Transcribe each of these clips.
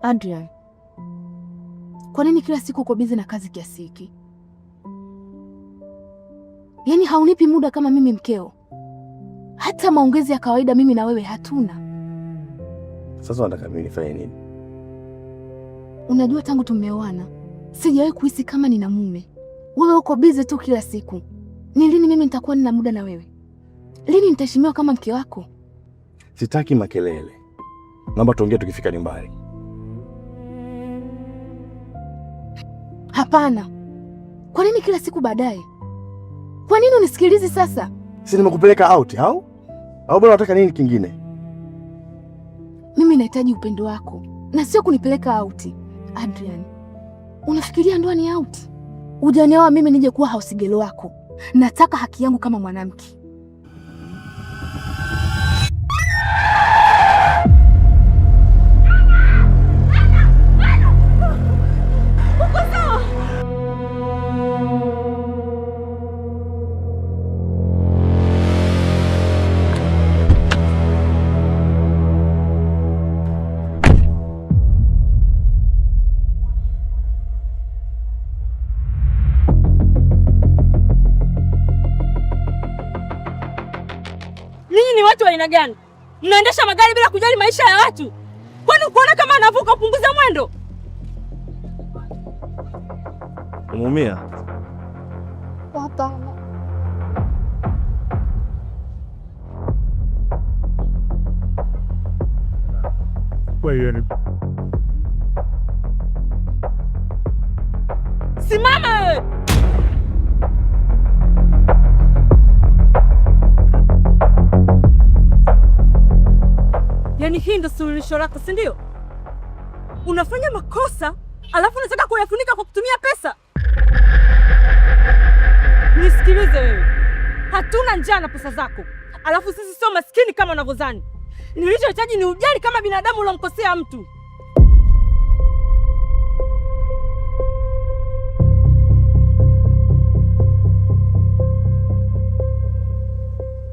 Adrian, kwa nini kila siku uko busy na kazi kiasi hiki? Yaani haunipi muda kama mimi mkeo. Hata maongezi ya kawaida mimi na wewe hatuna. Sasa unataka mimi nifanye nini? Unajua, tangu tumeoana sijawahi kuhisi kama nina mume. Wewe uko busy tu kila siku. Ni lini mimi nitakuwa nina muda na wewe? Lini nitaheshimiwa kama mke wako? Sitaki makelele. Naomba tuongee tukifika nyumbani. Hapana. Kwa nini kila siku baadaye? Kwa nini unisikilizi sasa? Si nimekupeleka out au? Au bado unataka nini kingine? Mimi nahitaji upendo wako na sio kunipeleka out. Adrian, unafikiria ndoa ni out? Hujanioa mimi nije kuwa house girl wako. Nataka haki yangu kama mwanamke. Ninyi ni watu wa aina gani? Mnaendesha magari bila kujali maisha ya watu. Kwani ukuona kama anavuka upunguze mwendo? Umeumia? Hapana. Wewe Simama wewe! Yaani hii ndo suluhisho lako, si ndio? Unafanya makosa alafu unataka kuyafunika kwa kutumia pesa. Nisikilize wewe, hatuna njaa na pesa zako, alafu sisi sio maskini kama unavyodhani. Nilichohitaji ni ujali kama binadamu uliomkosea mtu.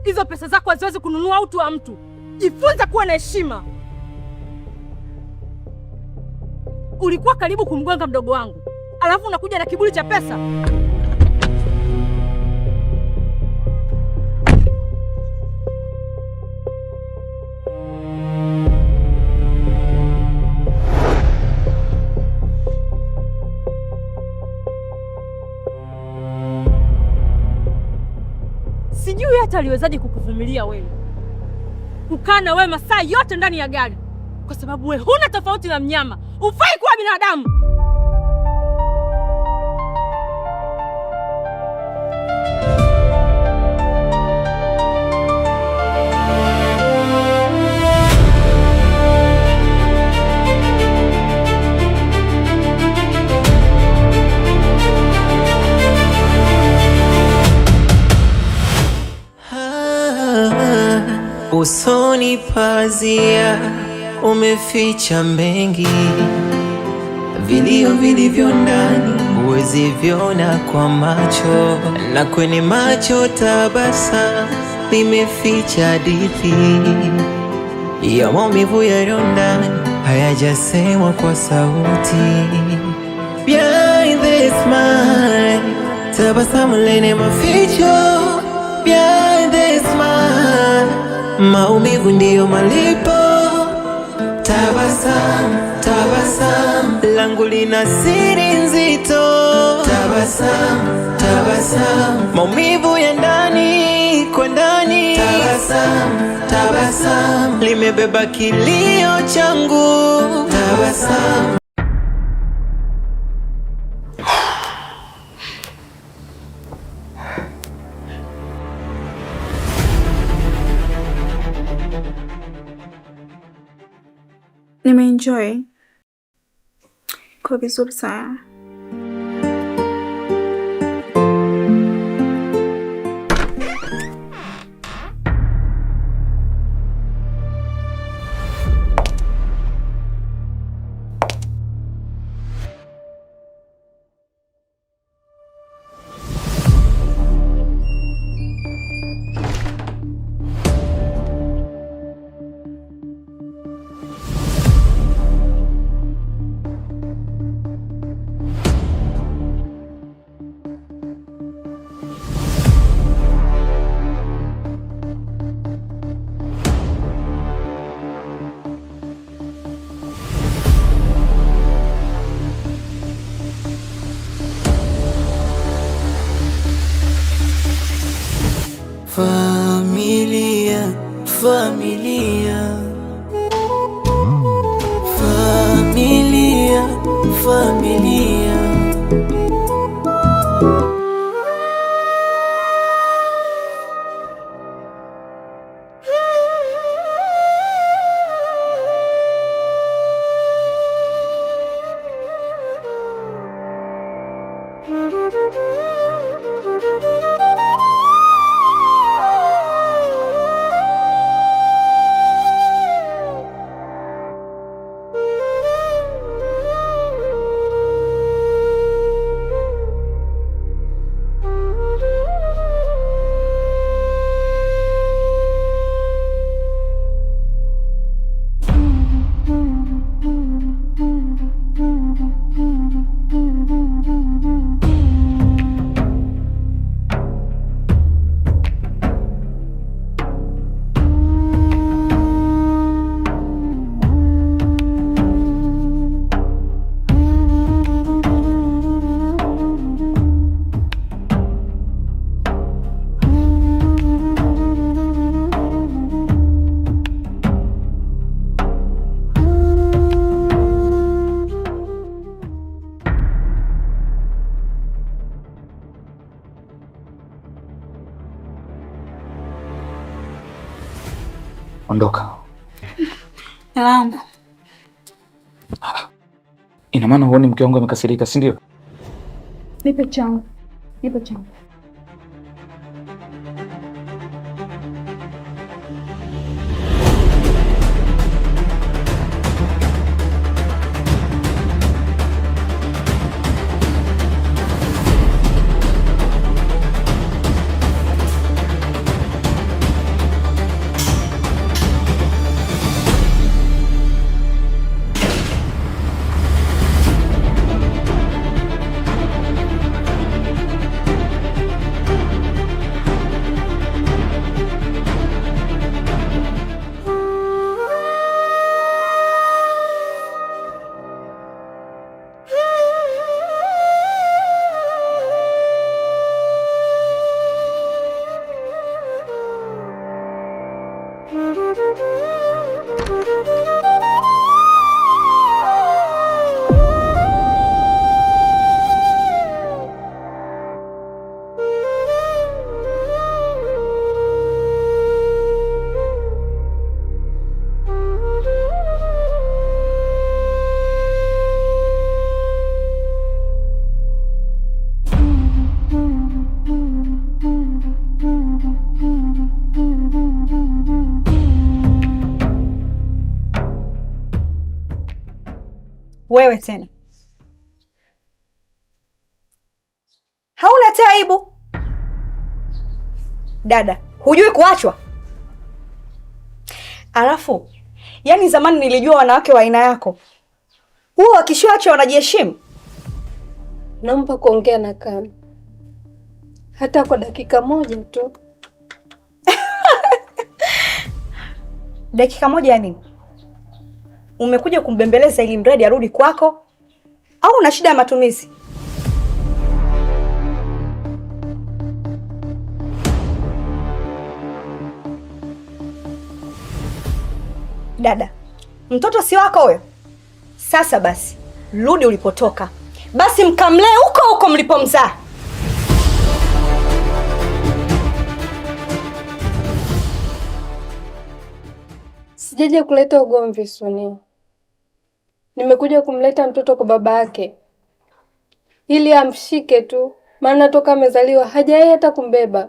Hizo pesa zako haziwezi kununua utu wa mtu. Jifunze kuwa na heshima. Ulikuwa karibu kumgonga mdogo wangu, alafu unakuja na kiburi cha pesa. Sijui hata aliwezaje kukuvumilia wewe, kukaa na wewe masaa yote ndani ya gari, kwa sababu wewe huna tofauti na mnyama. Hufai kuwa binadamu. Usoni pazia umeficha mengi, vilio vilivyo ndani huwezi viona kwa macho, na kwenye macho tabasa limeficha hadithi ya maumivu yaliyo ndani hayajasemwa kwa sauti. Behind the smile, tabasamu lenye maficho. Behind the smile, maumivu ndiyo malipo. Tabasamu, tabasamu, langu lina siri nzito. Tabasamu, tabasamu, maumivu ya ndani kwa ndani. Tabasamu, tabasamu, limebeba kilio changu. Tabasamu. Nimeenjoy kwa vizuri sana. Familia, familia, familia, familia. Ondoka. Hela. Ina maana huoni mke wangu amekasirika, si ndio? Nipe changu. Nipe changu. Wewe tena hauna taibu dada, hujui kuachwa. Alafu yani, zamani nilijua wanawake wa aina yako huwa wakishaachwa wanajiheshimu. Naomba kuongea na Kami hata kwa dakika moja tu. Dakika moja ya nini? Umekuja kumbembeleza ili mradi arudi kwako, au una shida ya matumizi? Dada, mtoto si wako huyo. Sasa basi, rudi ulipotoka, basi mkamlee huko huko mlipomzaa. Sijaja kuleta ugomvi Suni, nimekuja kumleta mtoto kwa baba yake ili amshike tu, maana toka amezaliwa hajawahi hata kumbeba.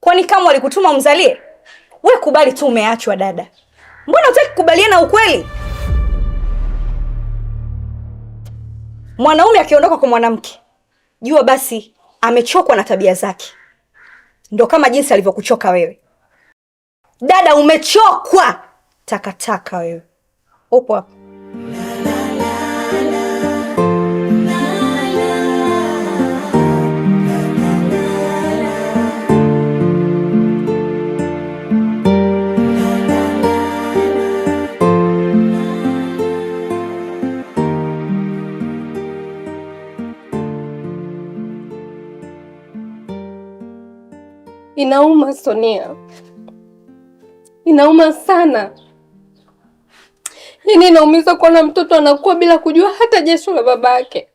Kwani kama walikutuma umzalie? We kubali tu umeachwa dada. Mbona hutaki kukubaliana ukweli? Mwanaume akiondoka kwa mwanamke, jua basi amechokwa na tabia zake. Ndo kama jinsi alivyokuchoka wewe. Dada, umechokwa takataka wewe. Upo hapa. Inauma Sonia, inauma sana. Yaani inaumiza kuona mtoto anakuwa bila kujua hata jasho la babake.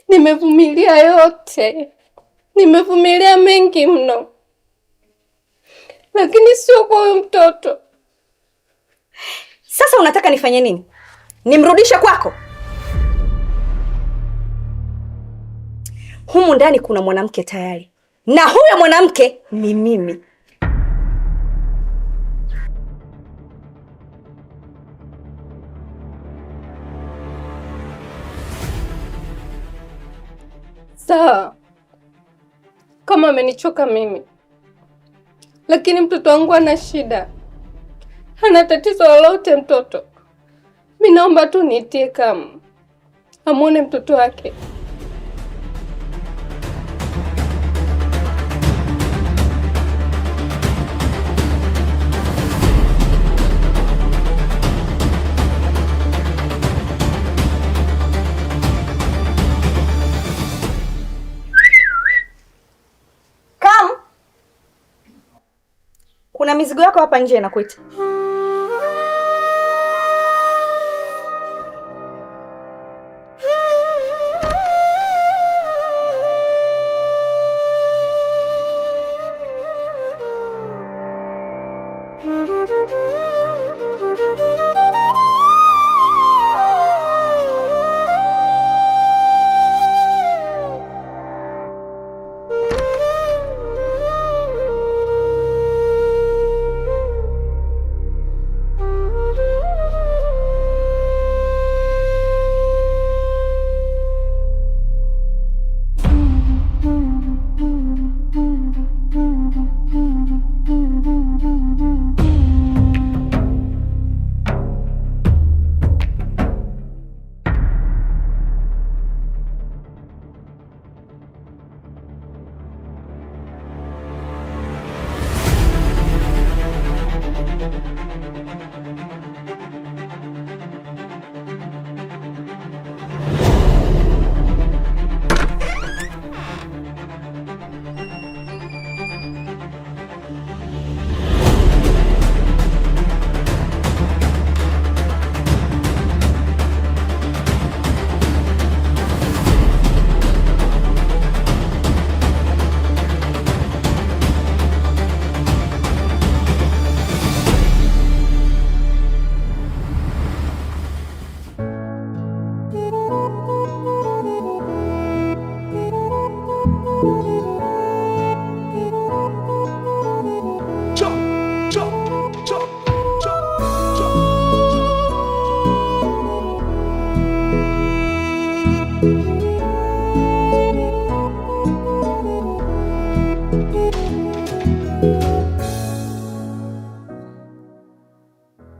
Nimevumilia yote, nimevumilia mengi mno, lakini sio kwa huyu mtoto. Sasa unataka nifanye nini? Nimrudishe kwako? Humu ndani kuna mwanamke tayari, na huyo mwanamke ni mimi. Sawa, kama amenichoka mimi, lakini mtoto wangu ana shida, hana tatizo lolote mtoto. Mi naomba tu niitie Kamu amwone mtoto wake. Kamu, kuna mizigo yako hapa nje inakuita.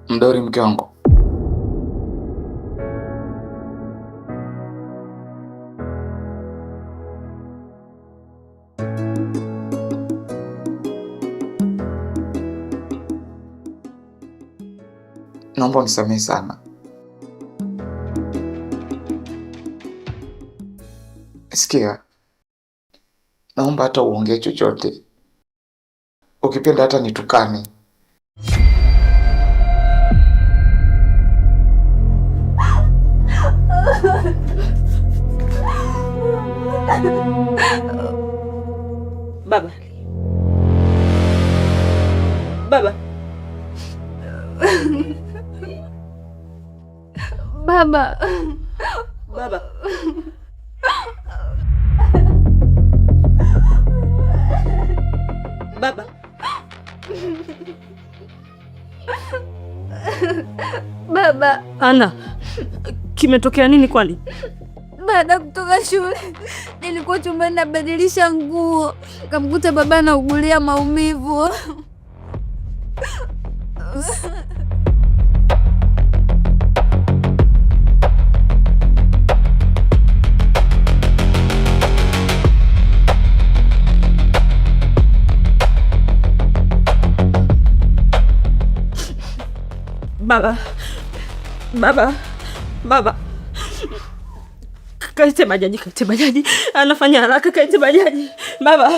Mdori, mke wangu, naomba unisamehe sana. Sikia, naomba hata uongee chochote, ukipenda hata nitukane. Baba, baba, Baba, baba. Baba. Baba. Ana, kimetokea nini kwani? Baada ya kutoka shule nilikuwa chumbani nabadilisha nguo, kamkuta baba anaugulia maumivu. Baba, baba, baba, kaite bajaji, kaite bajaji, anafanya haraka, kaite bajaji. Baba.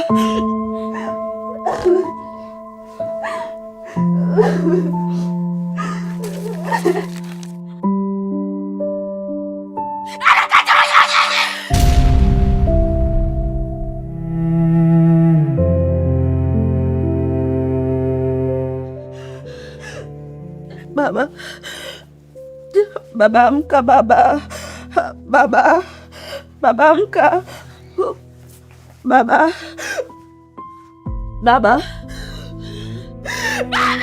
Baba. Baba amka baba. Baba. Baba amka. Baba. Baba. Baba!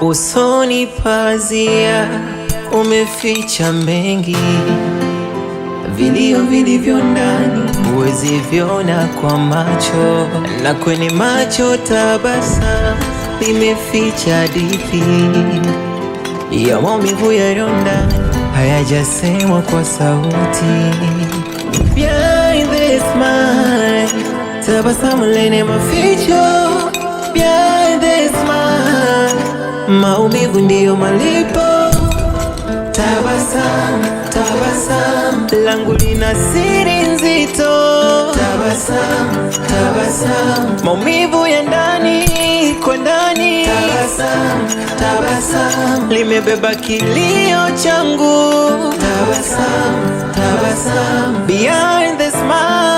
Usoni pazia umeficha mengi, vilio vilivyo ndani huwezi viona kwa macho, na kwenye macho tabasamu limeficha hadithi ya maumivu yaliyo ndani hayajasemwa kwa sauti. Behind the smile, tabasamu lenye maficho. Behind the smile, maumivu ndiyo malipo. Tabasamu, tabasamu langu lina siri nzito. Tabasamu, tabasamu, maumivu ya ndani kwa ndani. Tabasamu, tabasamu limebeba kilio changu. Tabasamu, tabasamu, behind the smile.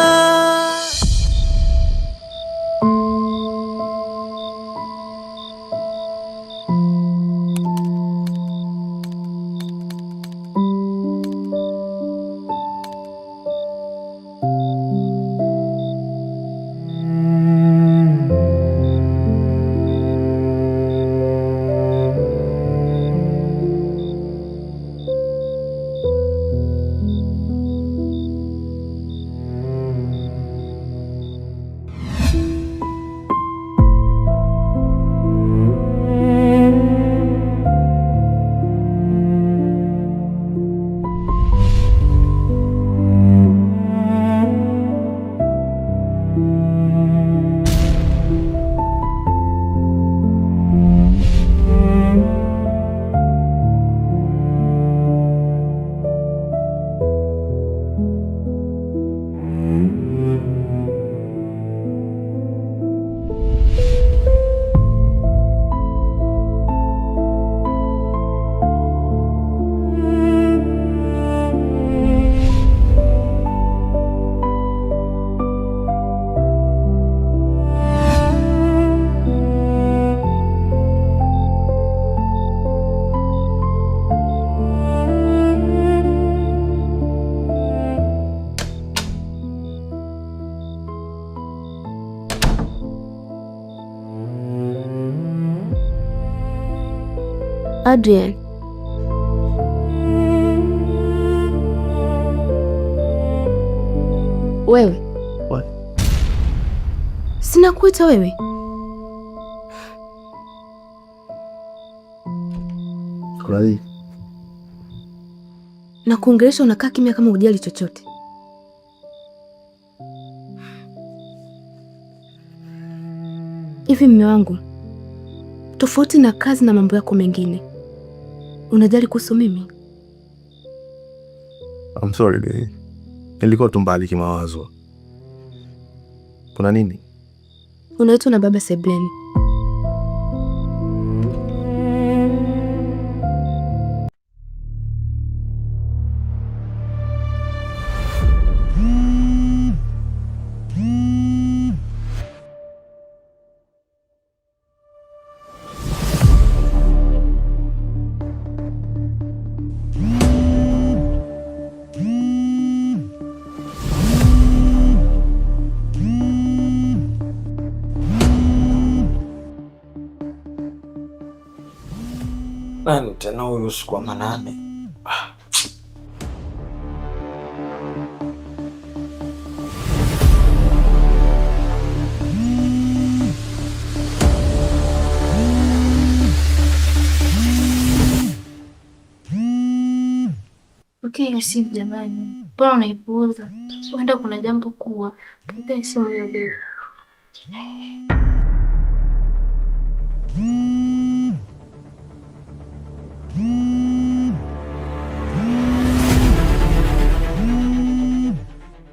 Adrian, wewe. What? Sina kuita wewe. Kuna nini? Na kuongelesha unakaa kimya kama hujali chochote. Hivi mume wangu, tofauti na kazi na mambo yako mengine, unajali kuhusu mimi? I'm sorry baby. Nilikuwa tu mbali kimawazo. Kuna nini? Unaitwa na baba sebleni. Nani tena huyu usiku wa manane? Pokea hiyo simu jamani, mbona unaipuuza? Huenda kuna jambo kubwa. Pokea simu hiyo baby.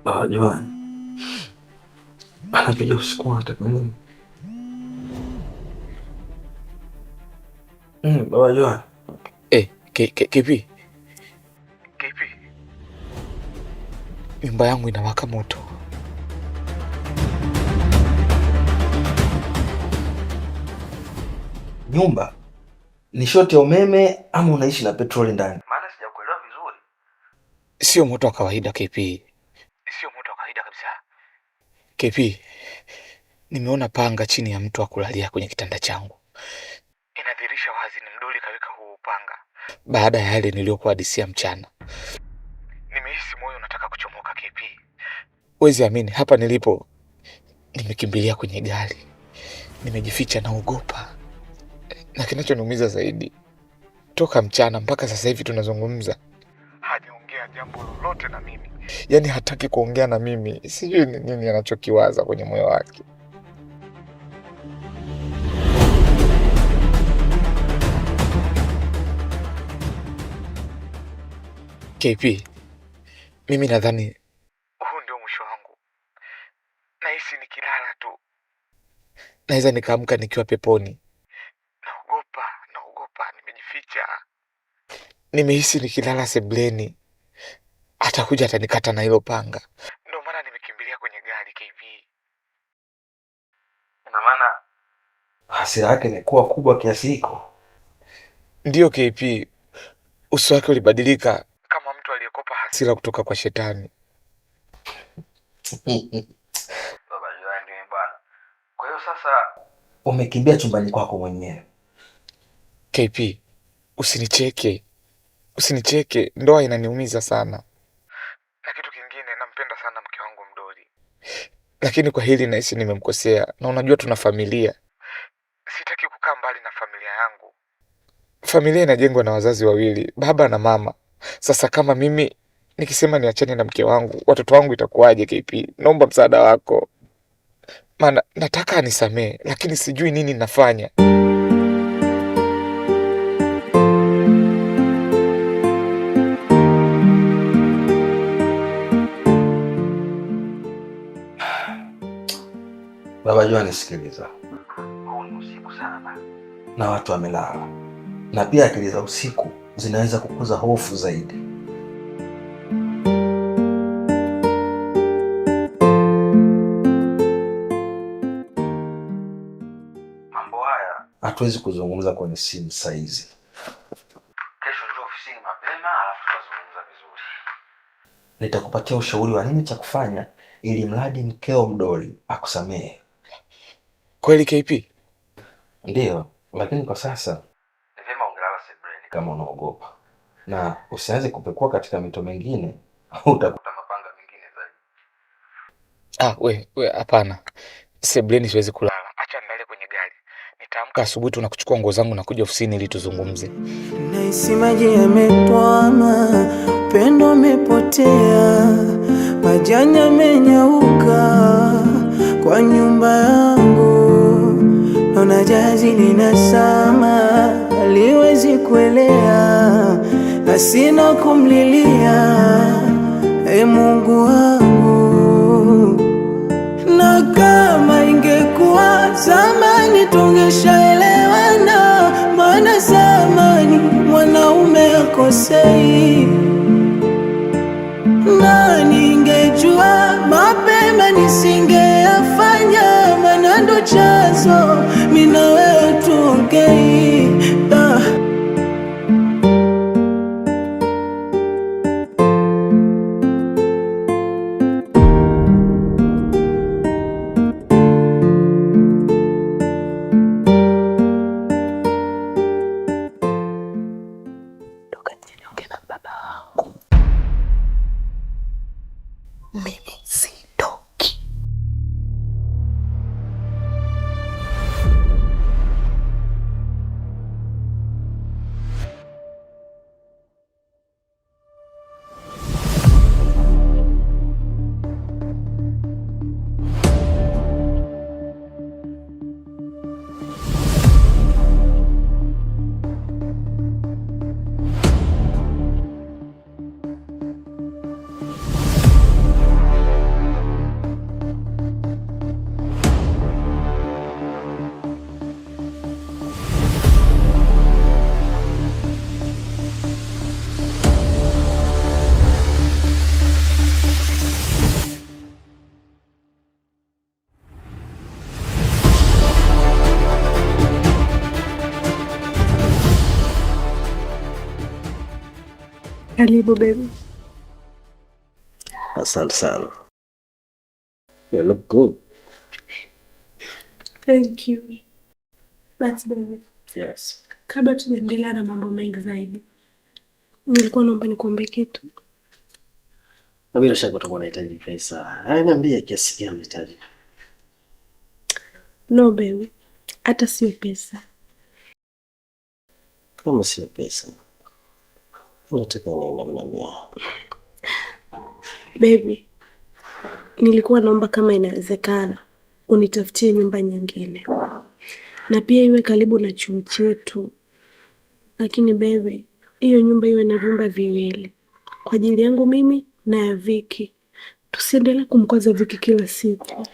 Baba Joan anapiga usiku anataka nini? Baba Joan. KP. KP. Nyumba yangu inawaka moto. Nyumba ni shoti ya umeme ama unaishi na petroli ndani? Maana sijakuelewa vizuri. Sio moto wa kawaida KP. Sio moto wa kawaida kabisa. KP, nimeona panga chini ya mtu wa kulalia kwenye kitanda changu. Inadhihirisha wazi ni mdoli kaweka huo upanga. Baada ya yale niliyokuhadisia mchana, nimehisi moyo unataka kuchomoka KP. Huwezi amini, hapa nilipo nimekimbilia kwenye gari, nimejificha, naogopa. Na kinachoniumiza zaidi, toka mchana mpaka sasa hivi tunazungumza, hajaongea jambo lolote na mimi. Yaani hataki kuongea na mimi, sijui ni nini anachokiwaza kwenye moyo wake. KP, mimi nadhani huu ndio mwisho wangu. Nahisi nikilala tu naweza nikaamka nikiwa peponi. Naogopa, naogopa, nimejificha. Nimehisi nikilala sebleni atakuja atanikata na hilo panga. Ndio maana nimekimbilia kwenye gari KP. Ina maana hasira yake imekuwa kubwa kiasi hiko? Ndiyo KP, uso wake ulibadilika kama mtu aliyekopa hasira kutoka kwa shetani. Baba Joan bwana. Kwa hiyo sasa umekimbia chumbani kwako mwenyewe. KP, usinicheke. Usinicheke, ndoa inaniumiza sana. Na kitu kingine, nampenda sana mke wangu mdoli. Lakini kwa hili nahisi nimemkosea, na unajua tuna familia. Sitaki kukaa mbali na familia yangu. Familia inajengwa na wazazi wawili, baba na mama. Sasa kama mimi nikisema niachane na mke wangu, watoto wangu itakuwaje KP? Naomba msaada wako. Maana nataka anisamee, lakini sijui nini nafanya. Baba Joan, nisikiliza. Huu ni usiku sana na watu wamelala, na pia akili za usiku zinaweza kukuza hofu zaidi. Mambo haya hatuwezi kuzungumza kwenye simu saizi. Kesho njoo ofisini mapema, alafu tutazungumza vizuri. Nitakupatia ushauri wa nini cha kufanya ili mradi mkeo mdoli akusamehe. Kweli KP? Ndiyo, lakini kwa sasa ni vyema ungelala sebuleni kama unaogopa, na usianze kupekua katika mito mingine, utakuta mapanga mengine zaidi. We hapana. Sebuleni siwezi kulala. Acha nilale kwenye gari. Nitaamka asubuhi tu na kuchukua nguo zangu na kuja ofisini ili tuzungumze. Nahisi maji yametwama, upendo umepotea, majani yamenyauka kwa nyumba yangu. Naona jazi linasama, haliwezi kuelea, na sina kumlilia, e Mungu wangu. Na kama ingekuwa zamani tungeshaelewana, maana zamani mwanaume akosei. Na ningejua mapema nisingeyafanya, maana ndo chanzo mimi na wewe tuongei. Karibu baby. Asante sana. You look good. Thank you. But baby, Yes. kabla tujaendelea na mambo mengi zaidi, nilikuwa naomba nikuombe kitu. Na bila shaka utakuwa unahitaji pesa. Haya, niambie kiasi gani unahitaji. No baby, hata sio pesa. Kama sio pesa, unataka nini mnamia? Baby, nilikuwa naomba kama inawezekana unitafutie nyumba nyingine na pia iwe karibu na chuo chetu, lakini baby, hiyo nyumba iwe na vyumba viwili kwa ajili yangu mimi na ya Viki. Tusiendelee kumkwaza Viki kila siku.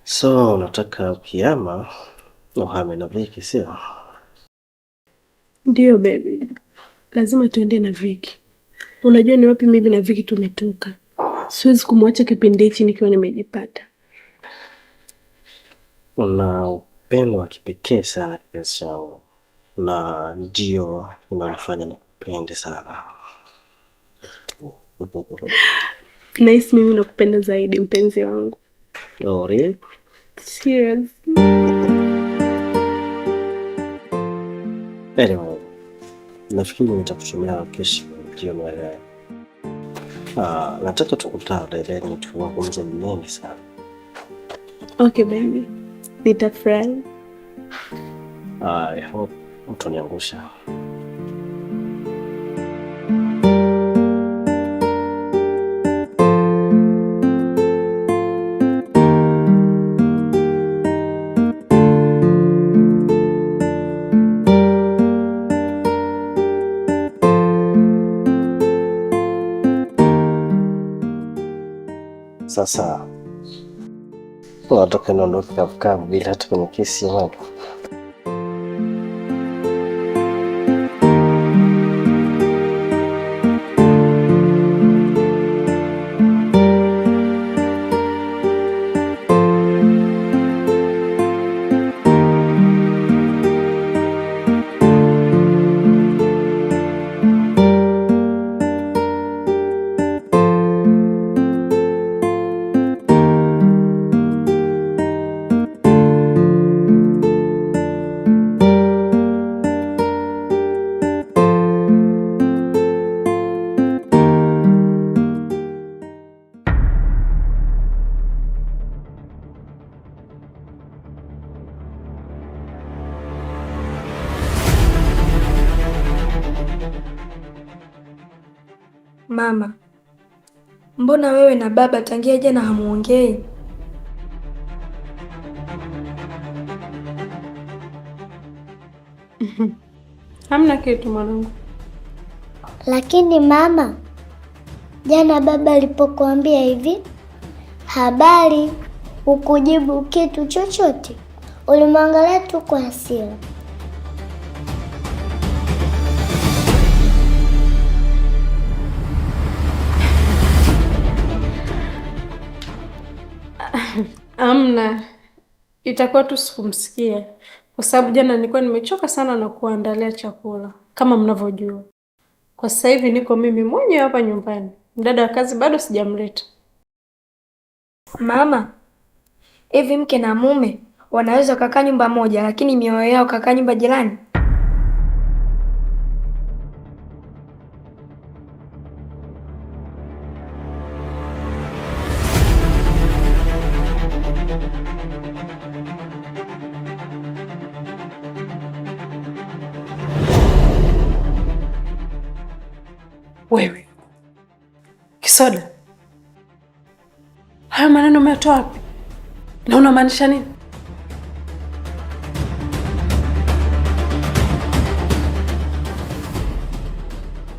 So unataka ukihama uhame na Viki, sio? Ndiyo baby, lazima tuende na Viki. Unajua ni wapi mimi na Viki tumetoka. Siwezi kumwacha kipindi hichi nikiwa nimejipata. Una upendo wa kipekee sana kipenzi changu, na ndio inanifanya nikupende sana. Nahisi mimi nakupenda zaidi mpenzi wangu. Oh, really? Serious. Anyway, nafikiri nitakutumia kesho jioni ya leo. Nataka tukutane then tuzungumze mengi sana. Okay baby, nitafurahi. I hope hutoniangusha. Sasa unataka niondoke kavukavu bila hata kwenye kesi jamani? Mama, mbona wewe na baba tangia jana hamuongei? Hamna kitu mwanangu. Lakini mama, jana baba alipokuambia hivi habari, hukujibu kitu chochote, ulimwangalia tu kwa hasira. Amna, itakuwa tu sikumsikia kwa sababu jana nilikuwa nimechoka sana na kuandalia chakula kama mnavyojua. Kwa sasa hivi niko mimi mwenyewe hapa nyumbani, mdada wa kazi bado sijamleta. Mama, hivi mke na mume wanaweza kukaa nyumba moja lakini mioyo yao kakaa nyumba jirani? Wewe Kisoda, hayo maneno umeyatoa wapi na unamaanisha nini?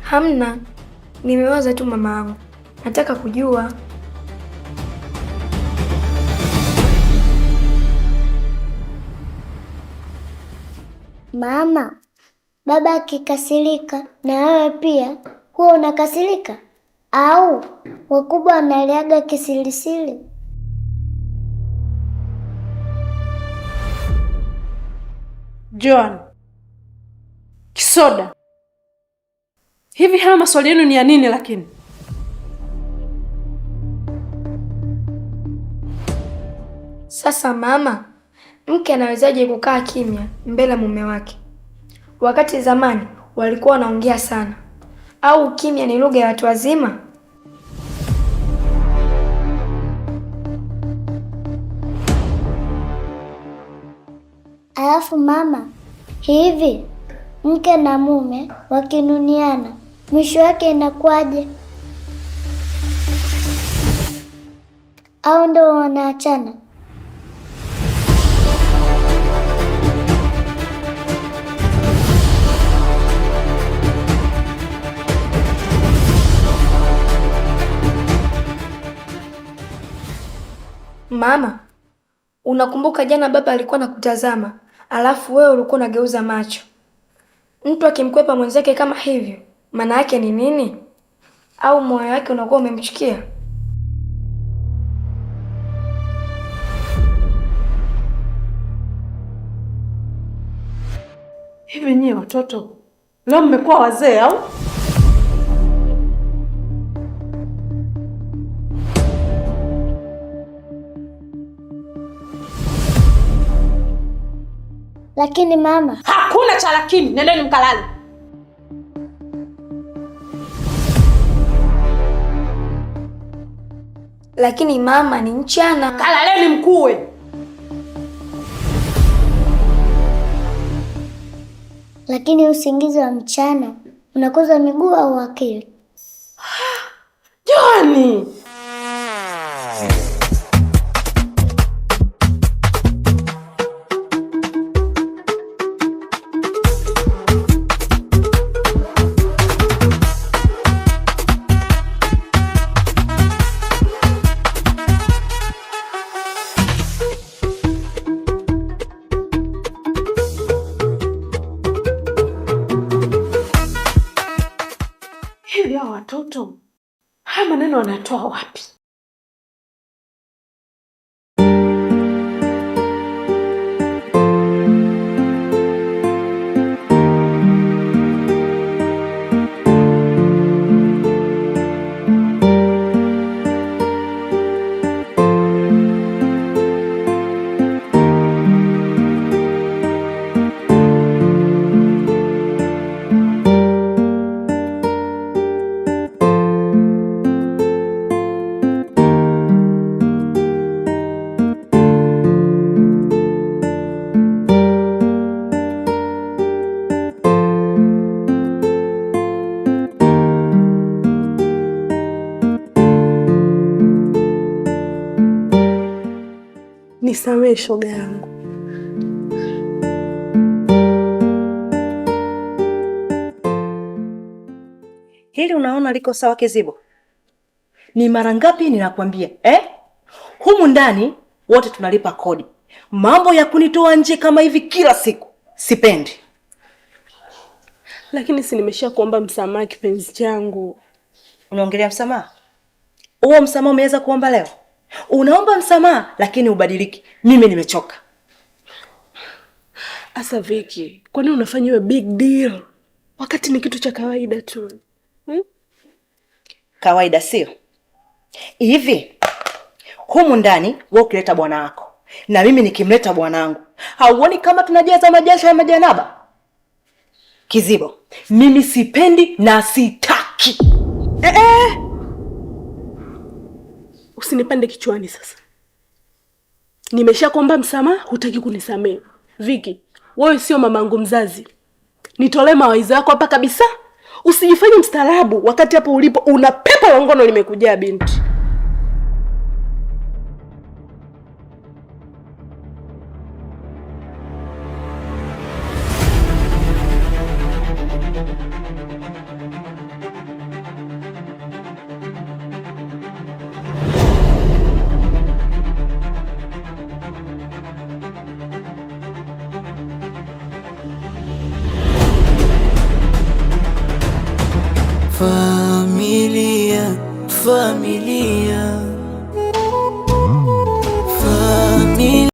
Hamna, nimewaza tu mama yangu, nataka kujua. Mama, baba akikasirika na wewe pia huwa unakasirika? Au wakubwa wanaliaga kisirisiri? Joan, Kisoda, Hivi haya maswali yenu ni ya nini lakini? Sasa mama, mke anawezaje kukaa kimya mbele ya mume wake wakati zamani walikuwa wanaongea sana? Au kimya ni lugha ya watu wazima? Alafu mama, hivi mke na mume wakinuniana mwisho wake inakuwaje? Au ndo wanaachana? Mama, unakumbuka jana baba alikuwa nakutazama, alafu wewe ulikuwa unageuza macho. Mtu akimkwepa mwenzake kama hivyo, maana yake ni nini? Au moyo wake unakuwa umemchukia? Hivi nyie watoto leo mmekuwa wazee au? Lakini mama, Hakuna cha lakini, nendeni mkalale. Lakini mama, ni mchana. Kalaleni mkuwe. Lakini usingizi wa mchana unakuza miguu au akili? Joani! Hivi hao watoto haya maneno wanatoa wapi? Nisamehe shoga yangu. Hili unaona liko sawa Kizibo? Ni mara ngapi ninakwambia eh? Humu ndani wote tunalipa kodi. Mambo ya kunitoa nje kama hivi kila siku sipendi. Lakini si nimesha kuomba msamaha kipenzi changu. Unaongelea msamaha? Huo msamaha umeweza kuomba leo? Unaomba msamaha lakini ubadiliki. Mimi nimechoka. Asa Viki, kwani unafanya iwe big deal wakati ni kitu cha kawaida tu hmm? Kawaida sio? Hivi humu ndani wewe ukileta bwana wako na mimi nikimleta bwanangu, hauoni kama tunajaza majasho ya majanaba? Kizibo, mimi sipendi na sitaki. Usinipande kichwani sasa. Nimeshakuomba msamaha, hutaki kunisamehe. Viki, wewe sio mamangu mzazi. Nitolee mawaidha yako hapa kabisa. Usijifanye mstaarabu wakati hapo ulipo una pepo la ngono limekujaa binti. Familia, familia.